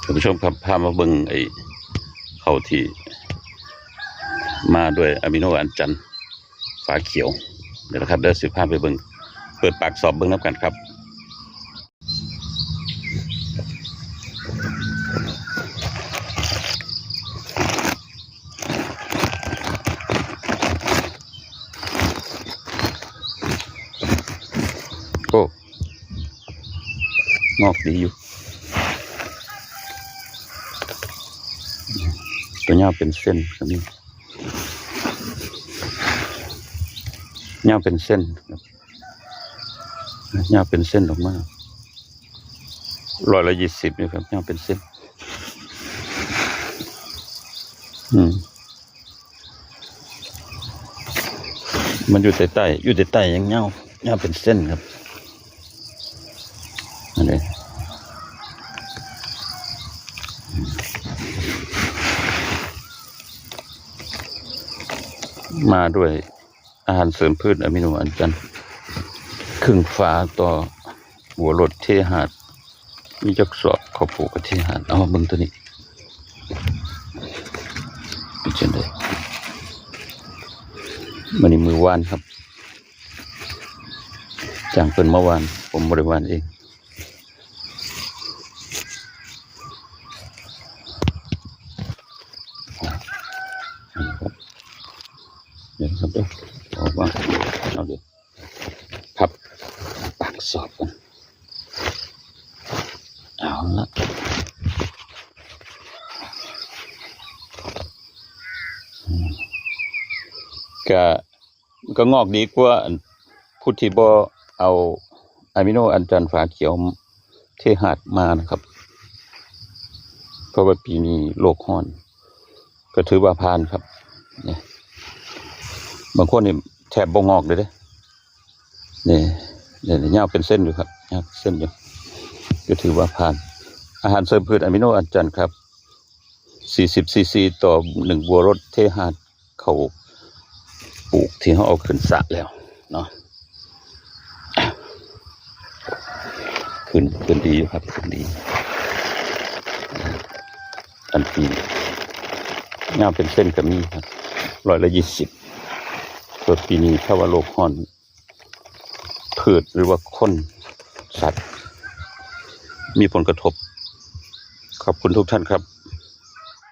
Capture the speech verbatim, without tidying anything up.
ท่านผู้ชมครับ พามาเบิ่งไอ้ เขาที่มาด้วยอะมิโนอัญจันทร์ฝาเขียว เดี๋ยวนะครับ เดี๋ยวสิพาไปเบิ่ง เปิดปากสอบเบิ่งนำกันครับ โอ้ งอกดีอยู่ ตัวยาวเป็นเส้นครับนี่ ยาวเป็นเส้นครับ ยาวเป็นเส้นออกมา ร้อยละยี่สิบนี่ครับ ยาวเป็นเส้น อืม มันอยู่ใต้ๆ อยู่ใต้ๆ ยังยาว ยาวเป็นเส้นครับ อันนี้ มาด้วยอาหารเสริมพืชอะมิโนอัญจันทร์ ครึ่งฝาต่อบัวรดเทหาด มีจักสอบข้าวโพดกะเทหาด เอามาเบิ่งตัวนี้ เป็นจังได๋ มื้อนี้มื้อหว่านครับ จ้างเพิ่นมาหว่าน ผมบ่ได้หว่านเอง นี่ครับ เดี๋ยวนะครับเด้อ ออกมา เอาเดี๋ยว พับปากสอบกัน เอาละ อืม ก็ ก็งอกดีกว่าอัน ผู้ที่บ่เอาอะมิโนอัญจันทร์ฝาเขียวเทหาดมานะครับ เพราะว่าปีนี้โลกร้อน ก็ถือว่าผ่านครับ นี่ บางคนนี่แทบบ่งอกเลยเด้ นี่ นี่ นี่ ยาวเป็นเส้นอยู่ครับ ยาวเป็นเส้นอยู่ ก็ถือว่าผ่าน อาหารเสริมพืชอะมิโนอัญจันทร์ครับ สี่สิบ ซีซี ต่อหนึ่งบัวรดเทหาดข้าวปลูกที่เขาเอาขึ้นสระแล้วเนาะ ขึ้น ขึ้นดีอยู่ครับ ขึ้นดี อันปียาวเป็นเส้นก็มีครับ ร้อยละยี่สิบ ส่วนปีนี้ถ้าว่าโลกร้อน พืชหรือว่าคน สัตว์ มีผลกระทบ ขอบคุณทุกท่านครับ